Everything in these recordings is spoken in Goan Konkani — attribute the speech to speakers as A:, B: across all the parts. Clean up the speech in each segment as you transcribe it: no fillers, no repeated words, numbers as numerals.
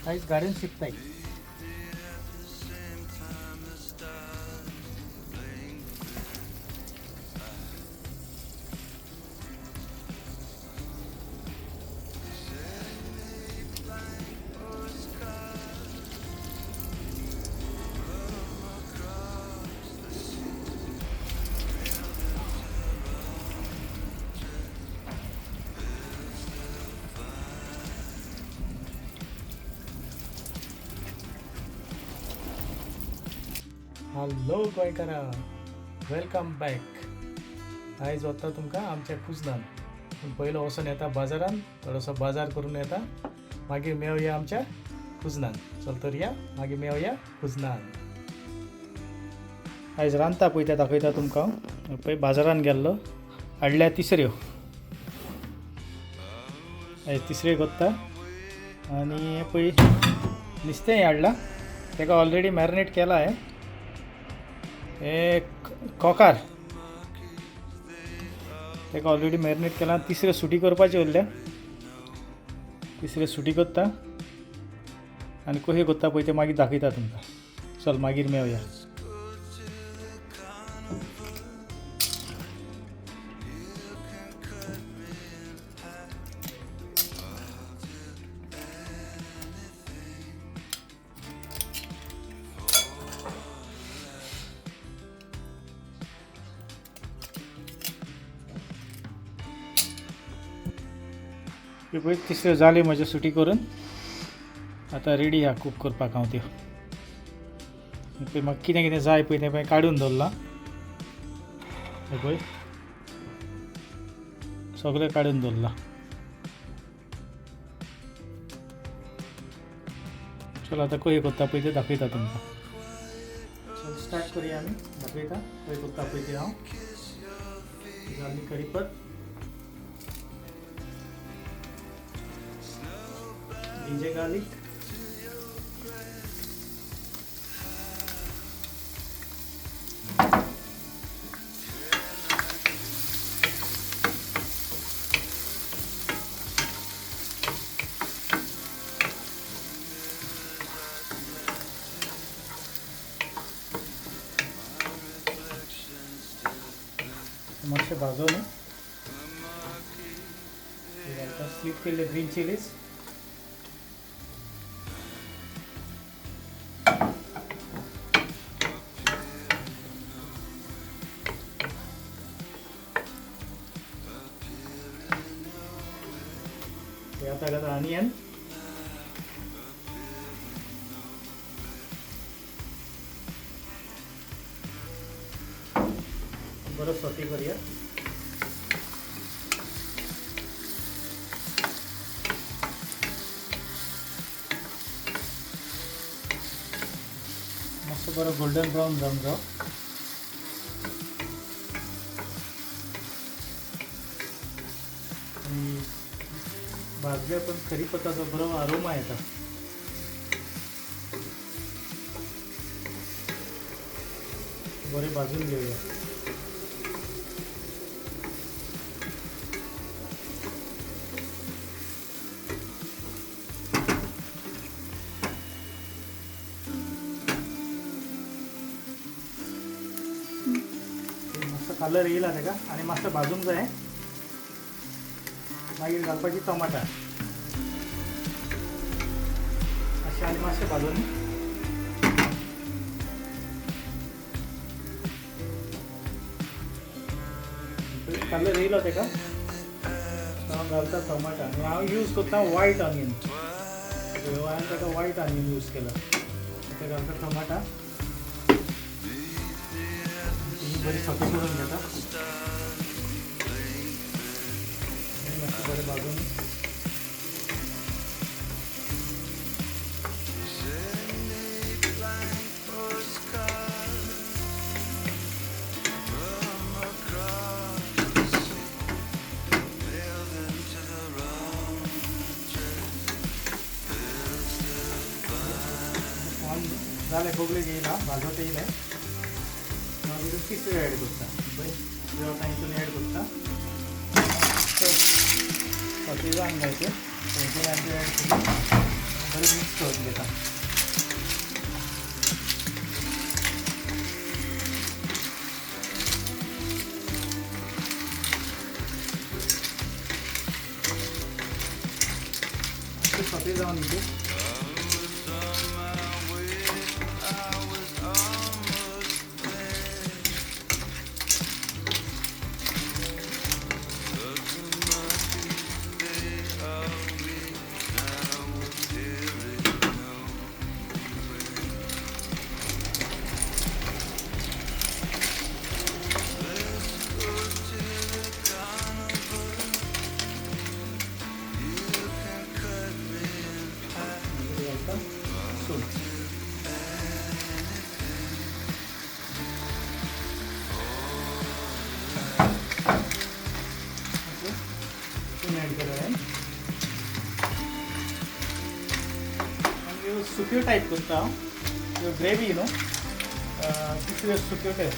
A: आयज गार्डन शिकताय. हॅलो गोंयकारा, welcome back. आयज वता तुमकां आमच्या कुजनान. पूण पयलो वचोन येता बाजारान, थोडोसो बाजार करून येता, मागीर मेवया आमच्या कुजनान. चल तर या, मागीर मेवया कुजनान. आयज रांदता पळय तें दाखयता तुमकां. पळय बाजारान गेल्लो, हाडल्या तिसऱ्यो. आयज तिसऱ्यो कोत्ता. आनी पळय नुस्तेंय हाडलां, ताका ऑलरेडी मॅरिनेट केलां. हें हे कोकार ताका ऑलरेडी मॅरिनेट केलां. तिसऱ्यो सुटी करपाची उरल्या, तिसऱ्यो सुटी करता आनी कशी करता पळय तें मागीर दाखयता तुमकां. चल मागीर मेवया. ह्यो पळय तिसऱ्यो जाल्यो म्हज्यो सुटी करून. आतां रेडी आहा कूक करपाक हांव त्यो. पळय म्हाका कितें कितें जाय पळय तें पळय काडून दवरलां. हें पळय सगळें काडून दवरलां. चल आतां कशी करता पळय तें दाखयता तुमकां. चल स्टार्ट करुया आमी, दाखयता कशी करता पळय तें हांव. जाली करीपत, ginger garlic, मातशें भाजून घालता स्लिट केल्ले ग्रीन चिलीज. ते आतां घालता अनियन. बरो सोते करूया. मातसो बरो गोल्डन ब्रावन जावंक जावो. आनी भाजल्या पण करीपत्ताचो बरो आरोमा येता. बरें भाजून घेवया. मातसो कलर येयला ताका आनी मातसो भाजूंक जाय. मागीर घालपाची टमाटां मातशें आनी मातशें भाजून कलर येयलो ताका, हांव घालता टमाटां. आनी हांव यूज करता वायट ऑनियन, हांवें ताका वायट ऑनियन यूज केला. ते घालता टमाटां, बरी सोते करून घेता आनी मातशें बरें भाजून जालें बगलेक येयला, भाजत येयलें. मागीर तिसऱ्यो ऍड करता. पळय त्यो आतां हितून ऍड करता. सोते जावंक जाय त्यो, थंयसून आनी त्यो ऍड करून बरें मिक्स करून घेता. सोते जावन इथे. सून. सून ॲड केलं आहे. आनी सुक्यो टायप करता हांव, ह्यो ग्रेवी न्हू तिसऱ्यो सुक्यो टायप.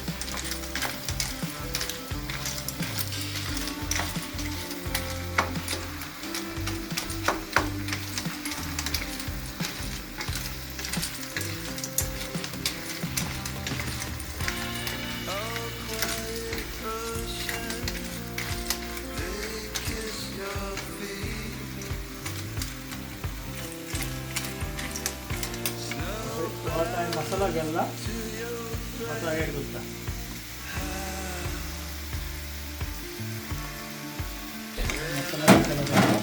A: मसाला घालला आता ॲड करता. मसाला घातला घालला.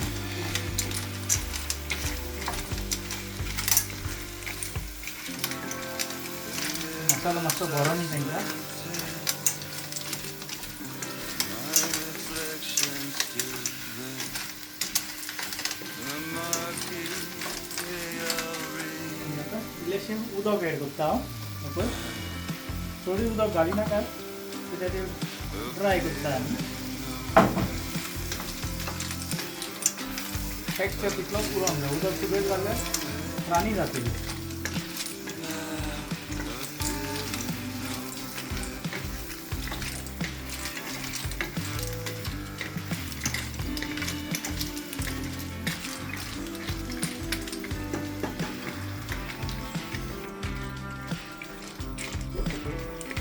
A: मसाला मस्त भरून तांकां. आतां इल्लेशें उदक एड करता हांव. पळय चडूय उदक घालिनाका कित्याक ते ड्राय करता आमी. टेक्स्चर तितलोच उरोंक जाय, उदक सुबेज घातल्यार रानी जातली.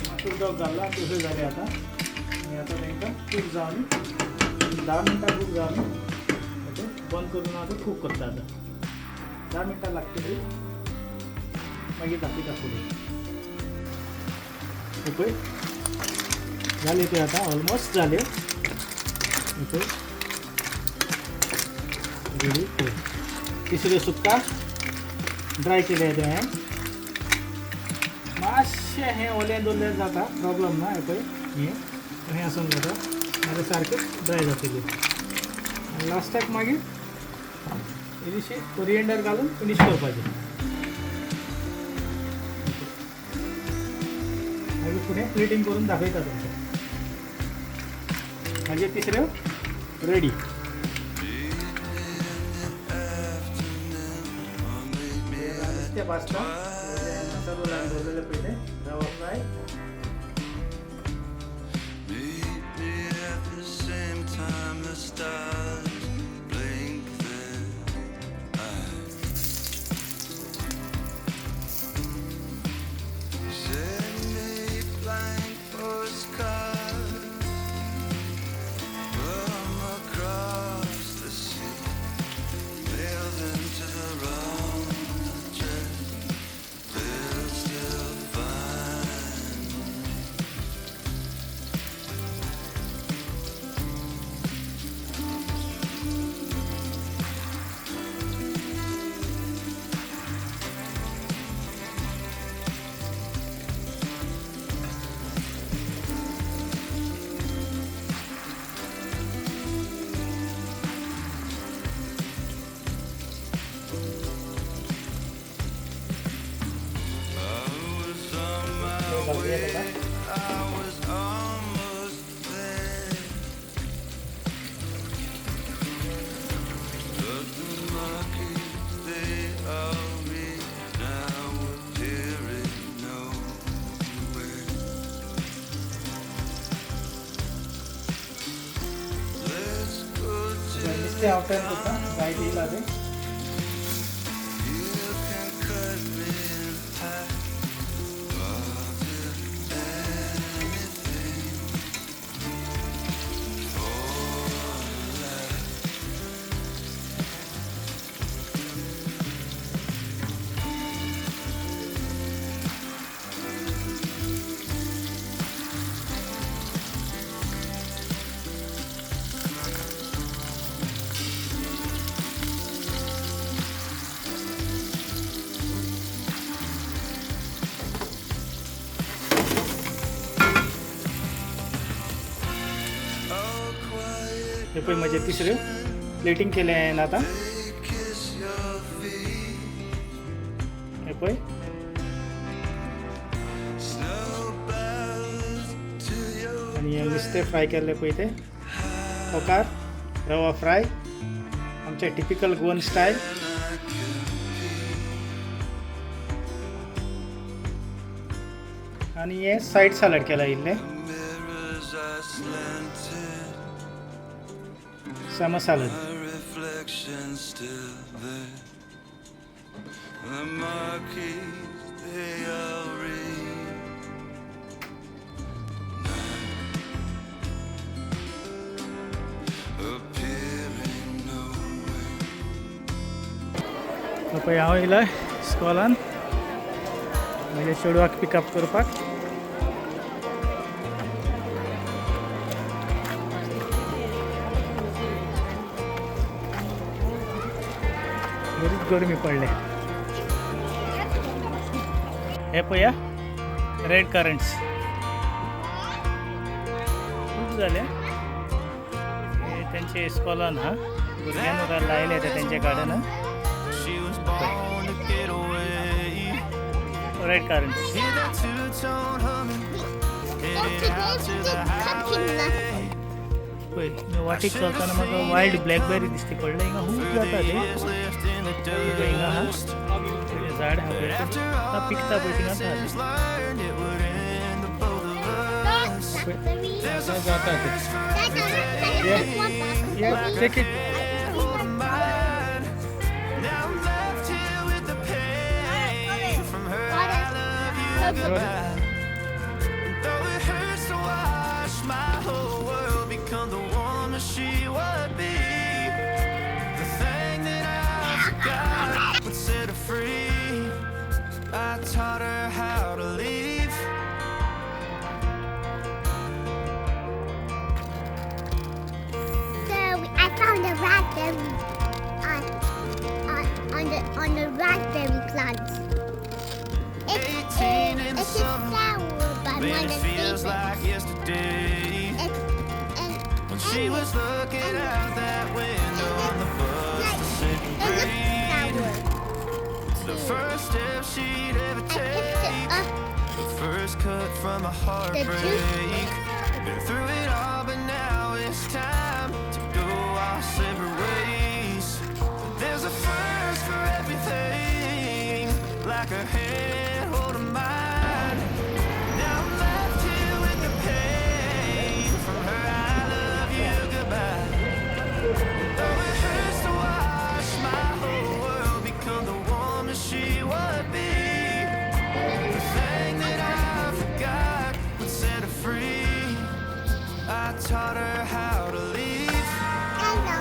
A: मातशें उदक घाललां तशें जालें आतां. आनी आतां तांकां कूक जावन 10 मिनटां कूक जावन ओके बंद करून आतां कूक करता. आतां 10 मिनटां लागतली, मागीर दाखयता फुडें. पळय जाले ते आतां ऑलमोस्ट जाले. Okay ready. पळय तिसऱ्यो सुक्का ड्राय केले ते हांवें. मातशें हें ओलें दवरल्यार जाता, प्रॉब्लम ना. हें पळय हें हें आसून जाता, नाल्यार सारकें ड्राय जातलें. आनी लास्टाक मागीर इल्लीशी कोरिएंडर घालून फिनीश करपाचें. मागीर फुडें प्लेटींग करून दाखयता तुमकां. मागीर तिसऱ्यो रेडी. नुस्तें भाजता, मसालो लावन दवरलेले पळय ते रवा fry.
B: Meet me at the same time the stars blink their eyes. Send me blank postcards from across the sea. Mail them to the wrong address. They'll still find me. I was on my
A: घालूया
B: way.
A: ताका.
B: I was almost there. But the monkeys, they all me now appearing nowhere. Let's go to
A: नुस्तें हांव टर्न करता, जायत येयला तें.
B: You
A: हे पळय म्हजे तिसऱ्यो प्लेटींग केलें हांवें आतां.
B: They kiss your feet.
A: हे पळय.
B: Snow bells to your
A: आनी हे नुस्तें फ्राय केल्लें पळय तें कोकार रवा फ्राय, आमचें टिपिकल गोवन स्टायल. आनी हें सायड सालड केलां इल्लें.
B: Mirrors are slanted.
A: Sama salad.
B: My reflection's still there. The marquees, they all read. Appearing nowhere.
A: पळय हांव येयला इस्कॉलान म्हज्या चेडवाक पिकअप करपाक. बरीच गरमी पडले. हे पळया रेड करंट्स खूब जाले. हे त्यांचे इस्कॉलान हा भुरग्यांक लायले ते तेंच्या गार्डनान.
C: She was born to get away.
A: Red currants.
C: Hear that two-tone humming,
D: So
C: headed
D: today
C: out
D: we
C: to the
D: did cooking lesson.
C: highway.
A: पळय वाटेक चलतना म्हाका वायल्ड ब्लॅकबेरी दिसती पडले. हिंगा खूब
C: Through
A: जाता
C: the
A: ते.
C: years left in the
A: पळय हिंगा हा
C: dust.
A: पळय झाड हा पळय
C: After
A: तें.
C: all
A: पिकता पळय थिंगा
C: the lessons learned, it would end the both of us.
D: Blackberry.
C: There's a
A: जाता ते.
C: first for
D: Dada, can I take one blackberry?
A: Take it.
C: hold of mine. Now I'm left here with the pain from her I love you goodbye. And though it hurts to watch my whole world become the woman she would be, the thing that I forgot would set her free. I taught her how to leave.
D: So I found a raspberry on the raspberry plant. It,
C: 18 in the
D: it is
C: summer.
D: sour, but
C: Man,
D: my
C: it feels
D: favorite.
C: like yesterday.
D: It, and
C: When she
D: and
C: was looking out that window on the bus
D: like,
C: to City
D: it looks
C: Green.
D: sour.
C: The first step she'd ever
D: I picked it
C: take,
D: up.
C: the first cut from a
D: The
C: heartbreak.
D: juice.
C: Been through it all, but now it's time to go our separate ways. There's a first for everything, like a hand holding mine. Now I'm left here with the pain from her I love you goodbye. Though it hurts to watch my whole world become the woman she would be, the thing that I forgot would set her free. I taught her how to leave.
D: Hello.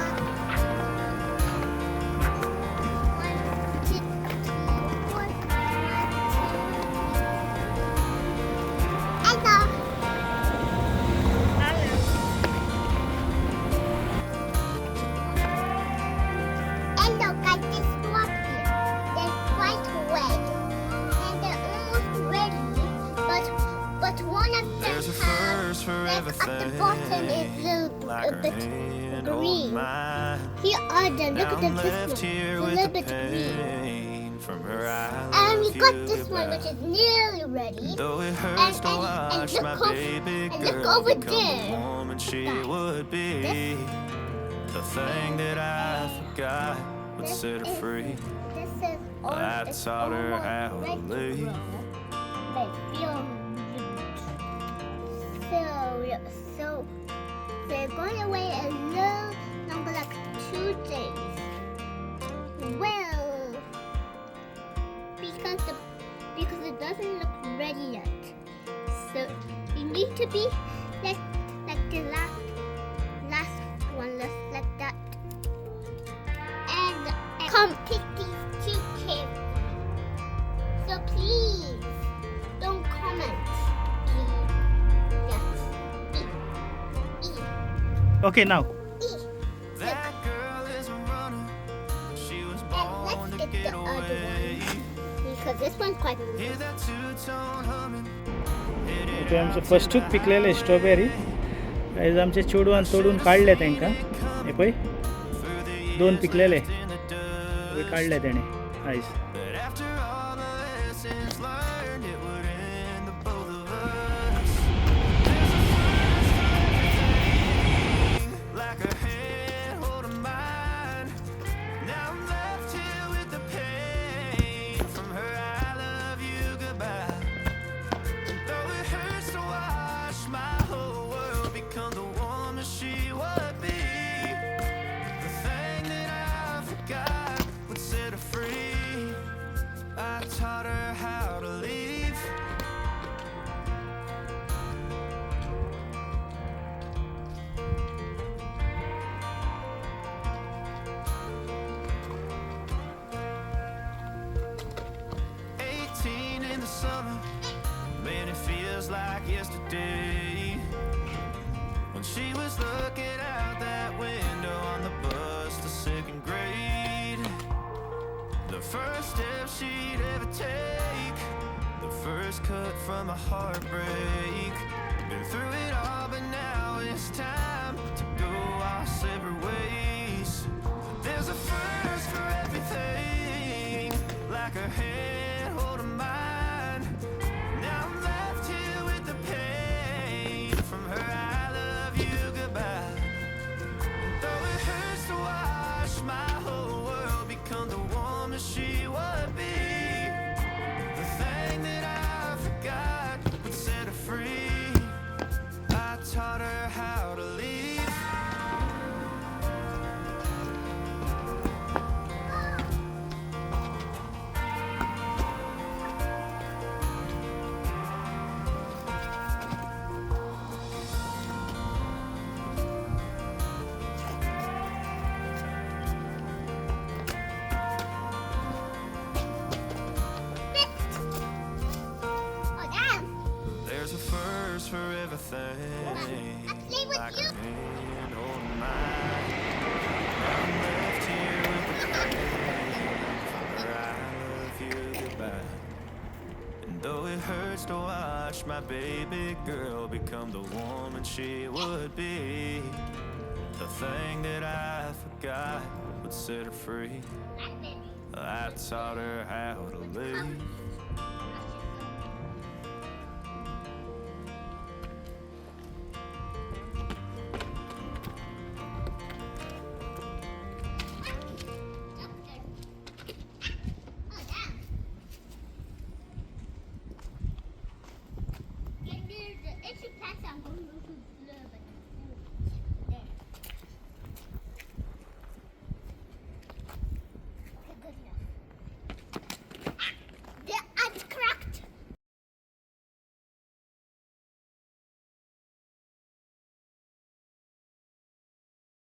D: 1, 2, 3, 4. 1, 2, 3. Hello. And look at this strawberry. They're quite red. And they're almost ready. But one of them
C: There's a
D: has
C: first for
D: like at the bottom is little
C: Like
D: a
C: her
D: bit
C: hand
D: green.
C: on mine.
D: Here are them. Look
C: Now
D: at
C: I'm
D: this
C: left
D: one.
C: here
D: It's a
C: with
D: little
C: the
D: bit green.
C: pain from her I
D: And we
C: love
D: got
C: you
D: this one,
C: goodbye.
D: which is nearly ready.
C: Though it hurts to
D: and
C: watch
D: look
C: my baby
D: and look
C: girl
D: over
C: become the
D: there.
C: woman she
D: Guys,
C: would be,
D: this-
C: the thing that I forgot would
D: This
C: set her
D: is-
C: free.
D: This is all,
C: I
D: it's
C: taught her
D: almost
C: how to
D: ready to
C: leave.
D: grow, but feel so they're going to wait a little longer, like 2 days. Well, because it doesn't look ready yet. So you need to be like the last one, looks like that. And come pick these two carefully. So please don't comment. E. Yes. E. E.
A: Okay, now.
D: E.
C: That girl is a runner. She was
D: And
C: born
D: let's
C: to
D: get
C: get
D: the other
C: away.
D: one because this one's quite
C: Hear that two-tone humming.
A: ते आमचे फस्टूच पिकलेले स्ट्रॉबेरी आयज आमचे चेडवान तोडून काडले तांकां. हे पळय
C: Through the
A: दोन
C: years
A: पिकलेले
C: left in the
A: पळय
C: dust.
A: काडले तेणे आयज.
C: But after all the lessons learned, it would end the both of us. There's a first for everything, like a hand holding mine. Now I'm left here with the pain from her I love you goodbye. And though it hurts to watch my whole world become the woman she would be, the thing that I forgot would set her free. I taught her how to leave. 18 in the summer, man, it feels like yesterday. When she was looking out that window on the bus to second grade. The first step she'd ever take, the first cut from a heartbreak. Been through it all, but now it's time to go our separate ways. There's a first for everything, like a hand holding mine. Now I'm left here with the pain from her I love you goodbye. And though it hurts to watch my whole world become the woman she would be, the thing that I forgot would set her free. I taught her how to leave.
D: Oh, Dad.
C: There's a first for everything.
D: I play with
C: Like
D: you.
C: a hand holding mine. Now I'm left here with the pain from her I love you goodbye. And though it hurts to watch my baby girl become the woman she would be, the thing that I forgot would set her free. I taught her how to leave.